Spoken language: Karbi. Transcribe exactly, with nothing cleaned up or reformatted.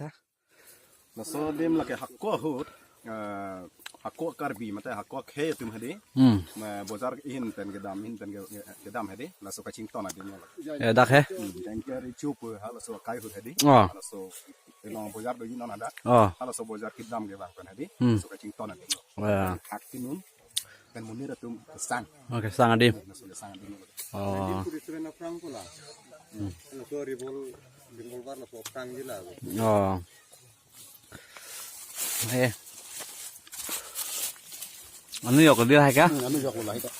tha. Laso adim lake hako ahut, eh, hako Karbi mate hako akhei atum hedi. Hmm. Ma bojar ahin pen kedam, ahin pen ke-, kedam hedi. Laso kachington adim lo. Ya, dak he. Hmm, jengke richu pu halaso akai ahut hedi. Oh. Halaso ilong bojar doji non hadak. Oh. Halaso bojar kedam kevang pen hedi. Hmm. Laso kachington adim lo. Ya. Hak tinun pen monit atum kesang. Oh, kesang adim. Laso kesang adim lo. Oh. Puri suren aphrang pula. Hmm. Laso revol-, revolver laso aphrang ji la. Oh. Eh. Anu yok dia hai ka? Hmm, anu yok lahai ka.